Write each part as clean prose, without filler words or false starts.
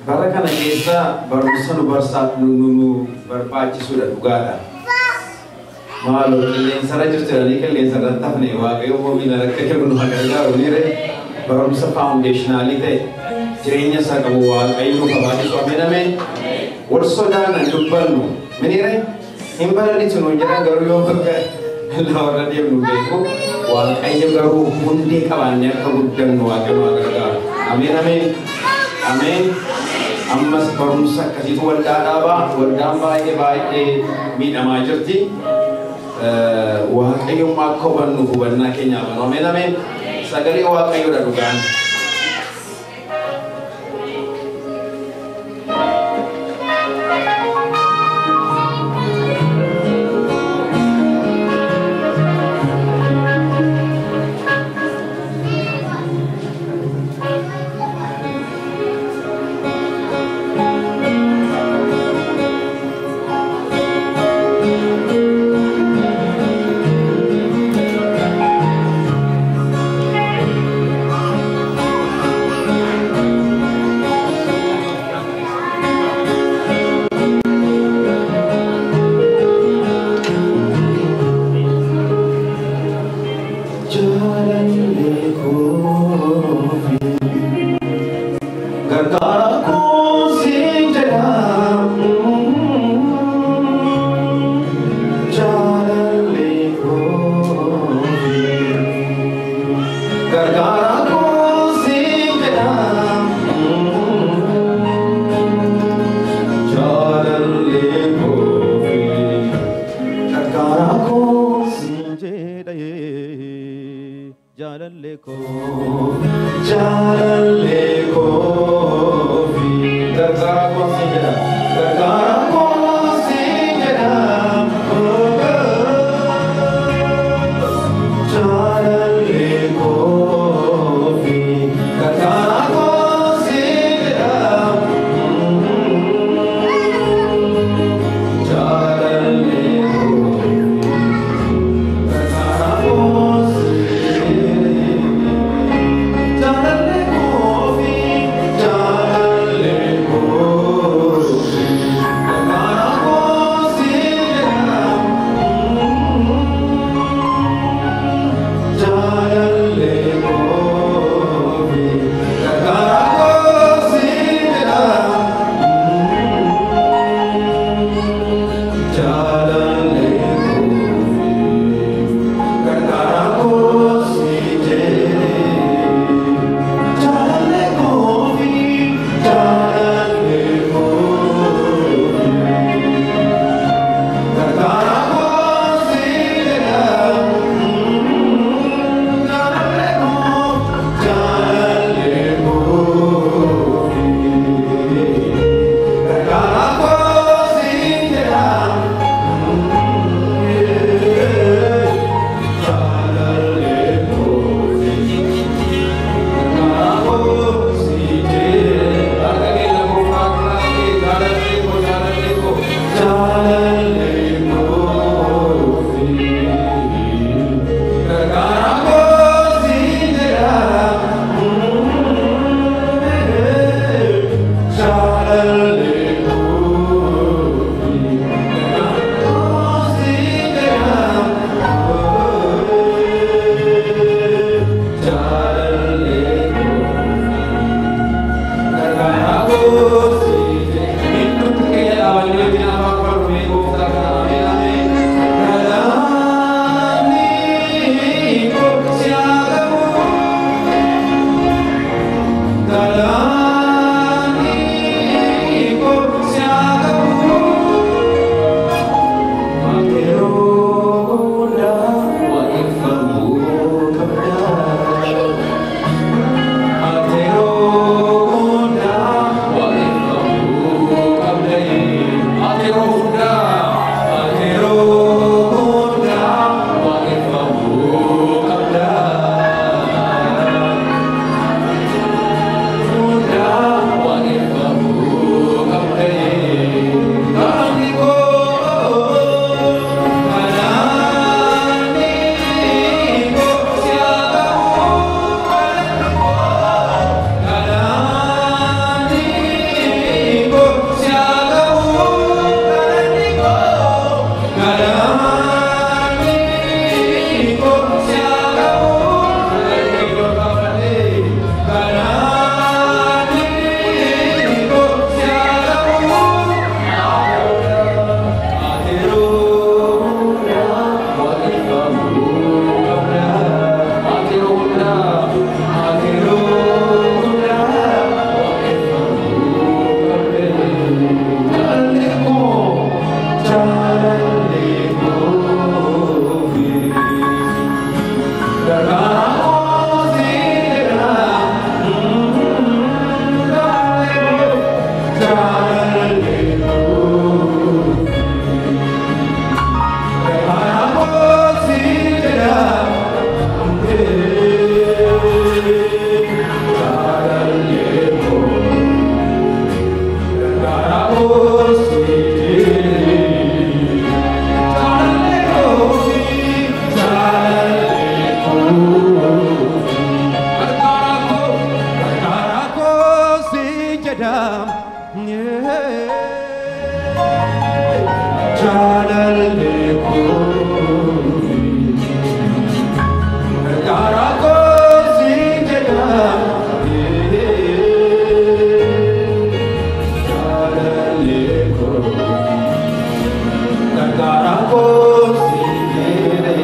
Bara kana keessa barumsa nu barsaa nu barbaachisuudha dhugaadha. Maaloo qilleensarra jirtu jedhanii qilleensarratti hafne, Waaqayyo immoo miila akka kennu nu gargaaru niire. Barumsa foundationalii ta'e jireenya isaa qabu Waaqayyo nu kabaachisu. Ameen, ameen. Wal sodaanan dubbannu miniire hin balalitu nuun jedhan, garuu yoo bakka lafarra deemnu beeku. Waaqayyo garuu hundee qabaannee akka guddannu Waaqayyo nu gargaaru. Ameen, ameen, ameen. Ammas barumsa akkasiitu waldaa dhaabaa. Waldaan baay'ee baay'ee miidhamaa jirti. Waaqayyummaa akka hubannuuf hubannaa keenyaaf banu. Ameen, ameen. Sagalee Waaqayyoodha dhugaan. Jaalallee koofi gargaara koo siin jedha, jaalallee koofi gargaara koo siin jedha, jaalallee koofi gargaara koo siin jedha, jaalallee koo, jaalallee koo. jedha Jaalalli koofi gargaaraa koo siin jedha Jaalalli koofi gargaaraa koo siin jedha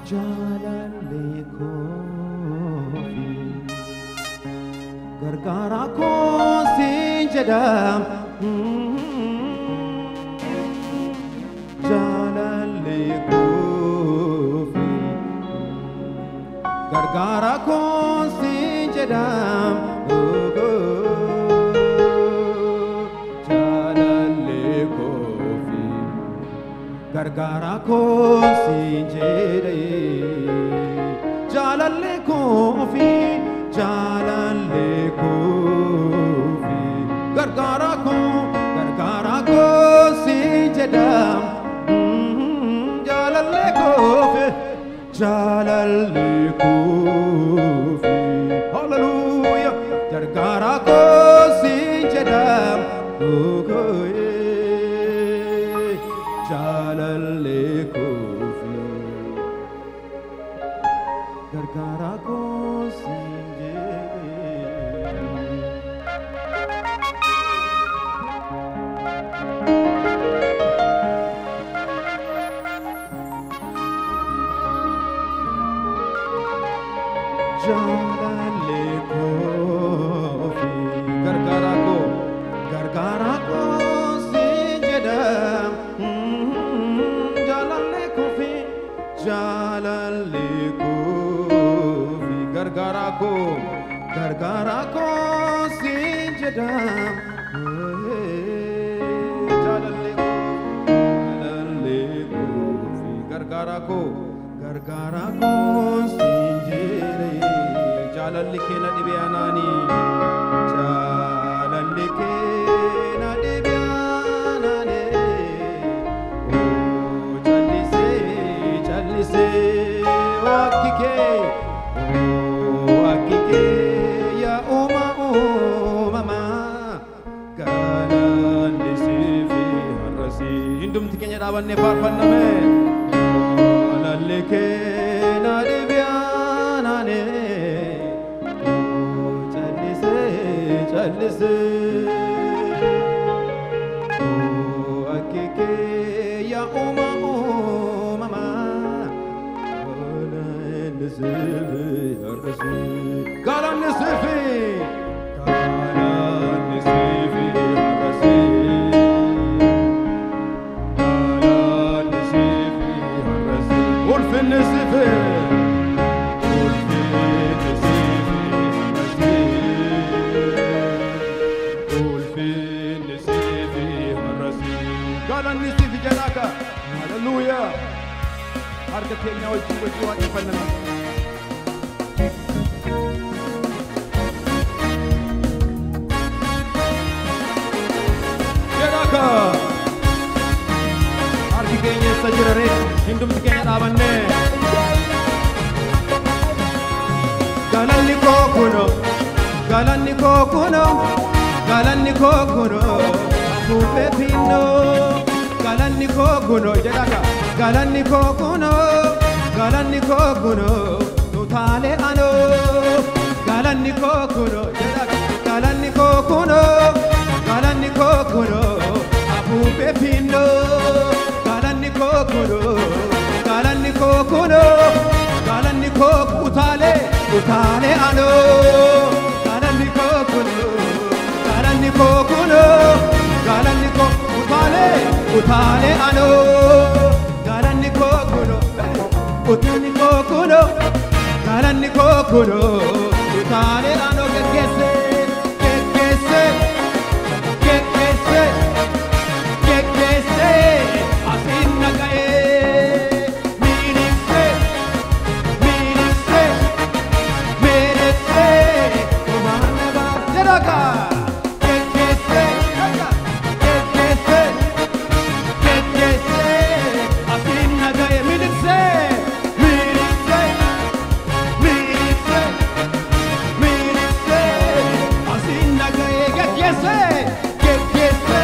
Jaalalli koofi gargaaraa koo siin jedha Jaalalli koofi gargaaraa koo siin jedha Jaalalli koofi gargaaraa koo siin jedha Jaalalli koofi Jaalalli koofi Jaalalli koofi. Hallelujah. Gargaara koo siin jedham ogoye. Jaalalli koofi. Gargaara koo siin jedhe. Jaalalli koofi. Gargaara koo siin jedham. Jaalalli koofi. Jaalalli koofi. Gargaara koo siin jedham. Jaalalli koo, jaalalli koofi. Gargaara koo siin jedhe. Jaalalli kee na dhibee anaani. Jaalalli kee na dhibee anaani. Oh, callisee, callisee, oh akki kee, oh akki kee yaa uuma uumamaa. Galanni siifi har'asi. Hundumti keenya dhaabannee faarfanname. Jaalalli kee na dhibee anaani. Oh, callisee, callisee. Oh, akki kee yaa uuma uumamaa. Galanni siifi har'asi. Galanni siifi. Galanni siifi har'asi. Galanni siifi har'asi. Ulfinni siifi. Ulfinni siifi har'asi. Ulfinni siifi har'asi. Galanni siifi jedhaaka. Hallelujah. Harka keenya wajjin wajjin waaqeffanname. Jedhaaka. Harki keenya eessa jira ree? Hundumti keenya dhaabannee. Galanni koo kunoo, galanni koo kunoo, galanni koo kunoo, afuufee finnoo. Galanni koo kunoo jedhaaka. Galanni koo kunoo, galanni koo kunoo, nutaalee anoo. Galanni koo kunoo jedhaaka. Galanni koo kunoo, galanni koo kunoo, afuufee finnoo. Galanni koo kunoo, galanni koo kunoo, galanni koo utaalee, utaalee anoo. Galanni koo kunoo, galanni koo kunoo, galanni koo utaalee, utaalee anoo. Galanni koo kunoo, galanni koo kunoo, galanni koo kunoo, utaalee anoo. Geggeesse, geggeesse, geggeesse, geggeesse, asiin na ga'ee. Miidhagse, miidhagse, miidhagse, homaan na baase. Jedhaaka. Geggeesse, geggeesse, geggeesse, asiin na ga'ee. Miidhagse, miidhagse, miidhagse, miidhagse, asiin na ga'ee. Geggeesse, geggeesse,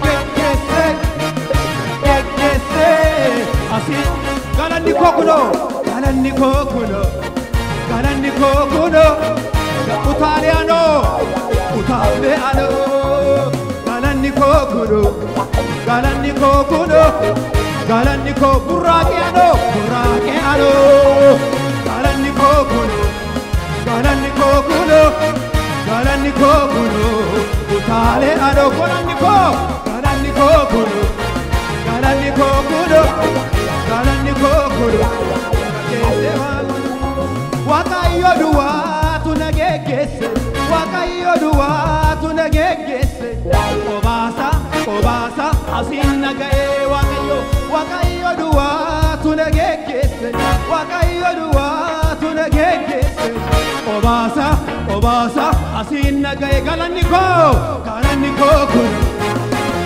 geggeesse, geggeesse, asiin. Galanni koo kunoo, galanni koo kunoo, galanni koo kunoo, utaalee anoo, utaalee anoo. Galanni koo kunoo, galanni koo kunoo, galanni koo burraaqee anoo, burraaqee anoo. Galanni koo kunoo, galanni koo kunoo, galanni koo kunoo, utaalee anoo. Galanni koo, galanni koo kunoo, galanni koo kunoo, galanni koo kunoo. Geggeesse Waaqayyo duwwaatu na geggeesse, Waaqayyo duwwaatu na geggeesse. Obaasa, obaasa, asiin na ga'ee Waaqayyo. Waaqayyo duwwaatu na geggeesse, Waaqayyo duwwaatu na geggeesse. Obaasa, obaasa, asiin na ga'ee. Galanni koo, galanni koo kun,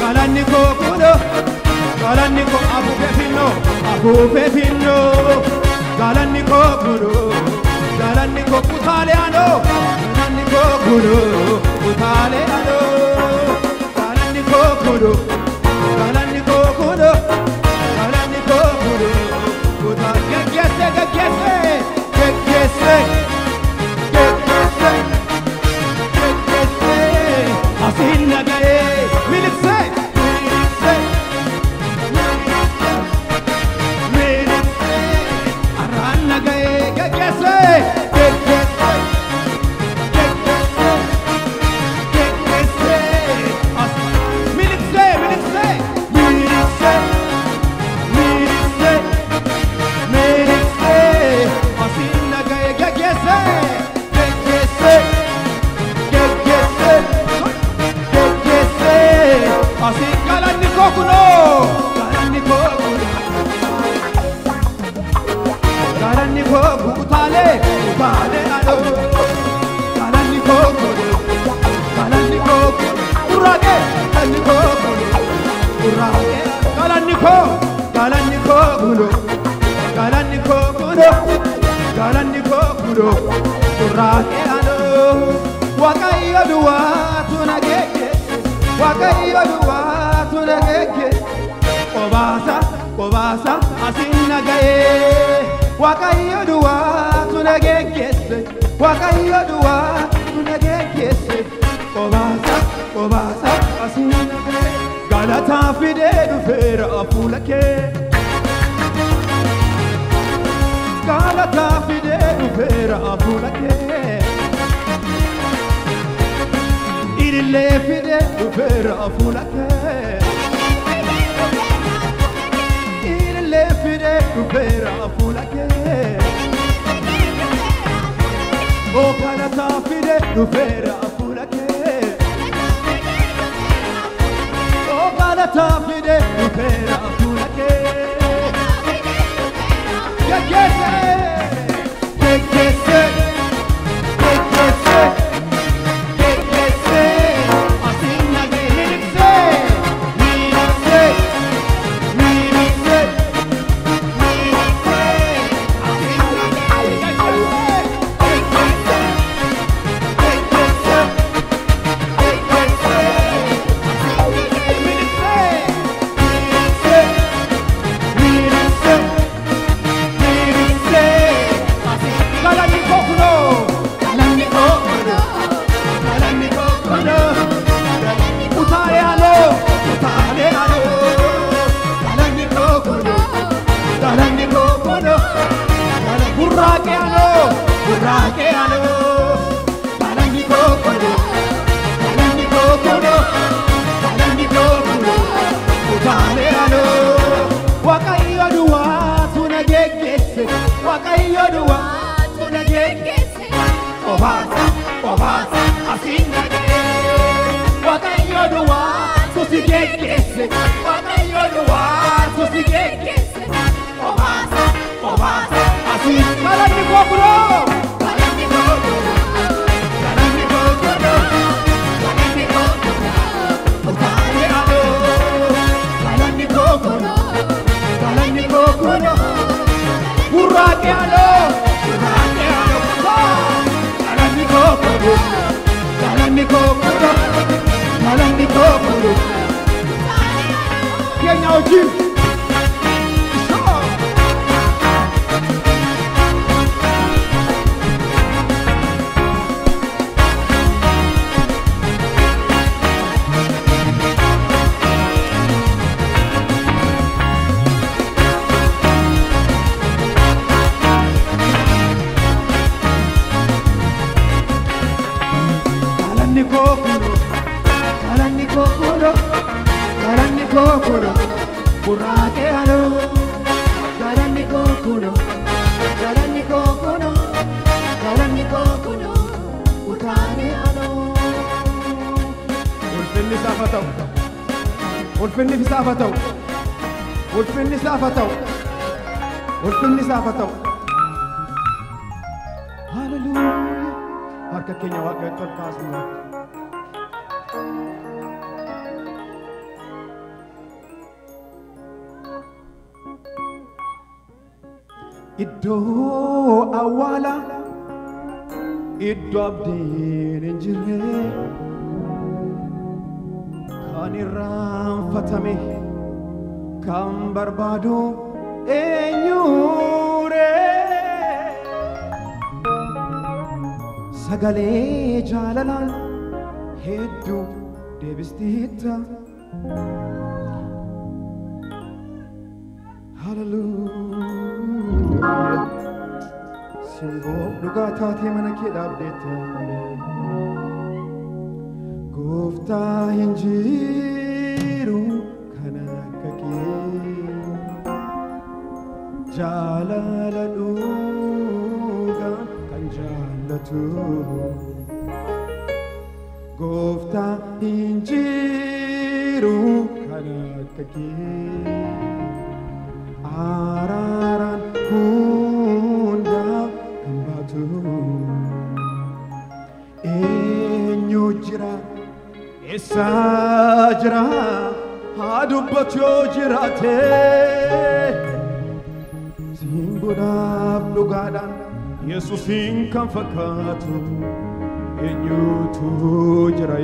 galanni koo kun, galanni koo afuufee finnoo, afuufee finnoo. Galanni koo kunoo, galanni koo kutaalee anoo, galanni koo kunoo, kutaalee anoo, galanni koo kunoo, galanni koo kunoo, galanni koo kunoo, kutaalee geggeesse geggeesse geggeesse geggeesse geggeesse asiin naga'ee miliksee miliksee miliksee arraan naga'ee geggeesse geggeesse geggeesse geggeesse as miliksee miliksee miliksee miliksee miliksee asiin naga'ee geggeesse geggeesse geggeesse geggeesse asiin galanni koo kunoo galanni koo kunoo galanni koo kutaalee kutaalee anoo galanni koo kunoo galanni koo kunoo gurraaqee galanni koo kunoo gurraaqee galanni koo galanni koo kunoo galanni koo kunoo galanni koo kunoo gurraaqee anoo Waaqayyo duwwaatu na geggeesse Waaqayyo duwwaatu na geggeesse Qobaasa qobaasa asiin na ga'ee Waaqayyo duwwaatu na geggeesse Waaqayyo duwwaatu na geggeesse Qobaasa qobaasa asiin na ga'ee Galataa fidee dhufeera fuula kee Galataa fidee dhufeera fuula kee Ilillee fidee dhufeera fuula kee Ilillee fidee dhufeera fuula kee O galataa fidee dhufeera fuula kee O galataa fidee dhufeera fuula kee Geggeesse geggeesse geggeesse geggeesse asiin nagee miliksee miliksee miliksee miliksee asiin nagee geggeesse geggeesse geggeesse geggeesse asiin nagee miliksee miliksee miliksee miliksee asiin galanni koo kunoo galanni koo kunoo galanni koo kunoo utaalee anoo utaalee anoo galanni koo kunoo galanni koo kunoo gurraaqee anoo gurraaqee anoo galanni koo kunoo galanni koo kunoo galanni koo kunoo utaalee anoo Waaqayyo duwwaatu na geggeesse Waaqayyo duwwaatu na geggeesse Qobaasa qobaasa asiin na ga'ee Waaqayyo duwwaatu si geggeesse Waaqayyo duwwaatu si geggeesse Qobaasa qobaasa asiin galanni koo kunoo galanni koo kunoo galanni koo kunoo galanni koo kunoo utaalee anoo galanni koo kunoo galanni koo kunoo gurraaqee anoo gurraaqee anoo galanni koo kunoo galanni koo kunoo galanni koo kunoo keenya wajjin Galanni koo kunoo galanni koo kunoo galanni koo kunoo gurraaqee anoo galanni koo kunoo galanni koo kunoo galanni koo kunoo utaalee anoo. Ulfinni isaaf haa ta'u ulfinni isaaf haa ta'u ulfinni isaaf haa ta'u ulfinni isaaf haa ta'u. Hallelujah. Harka keenya Waaqayyotti ol kaasnu. Iddoo awwaala iddoo abdiin hin jirre kan irraanfatame kan barbaadu eenyuure sagalee jaalalaan hedduu deebistiitta. Hallelujah. Simboo dhugaa taatee mana kee dhaabdeetta. Gooftaa hin jiru kan akka kee. Jaalala dhugaa kan jaallatu. Gooftaa hin jiru kan akka kee. Araaraan hundaa kan baatu. Eenyu jira? Eessa jira? Haa dubbatu yoo jiraate. Simboodhaaf dhugaadhaan Yesuusiin kan fakkaatu eenyutu jira?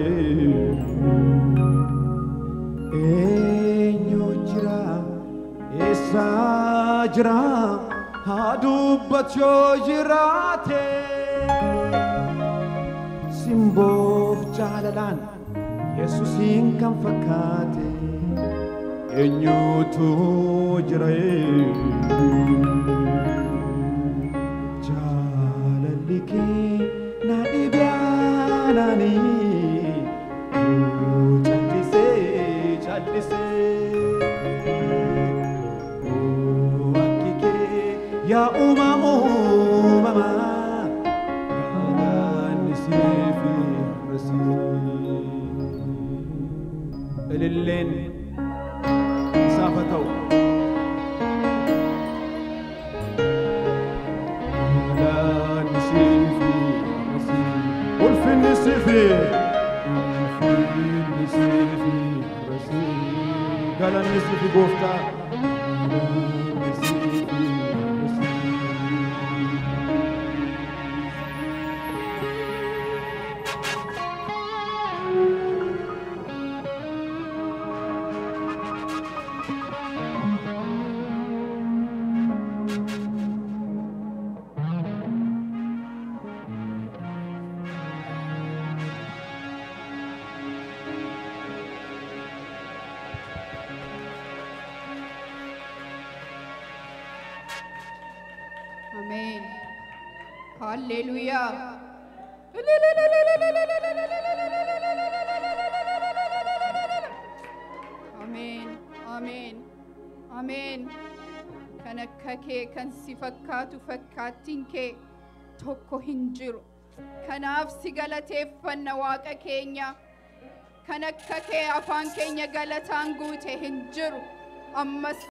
Eenyu jira? Eessa jira? Haa dubbatu yoo jiraate. Simboof jaalalaan Yesuusiin kan fakkaate eenyutu jira? Jaalalli kee na dhibaanaanii callisee callisee akki kee yaa uumama uumamaa galanni siif hir'isee. Ililleen isaaf haa ta'u. Galanni siif hir'isee. Ulfinni siif ulfinni siif hir'isee. Galanni siif gooftaa. Galanni siif hir'isee. Ameen. Hallelujah. Ameen. Ameen. Ameen. Kan akka kee kan si fakkaatu fakkaattiin kee tokko hin jiru. Kanaaf si galateeffanna Waaqa keenya. Kan akka kee afaan keenya galataan guute hin jiru. Ammas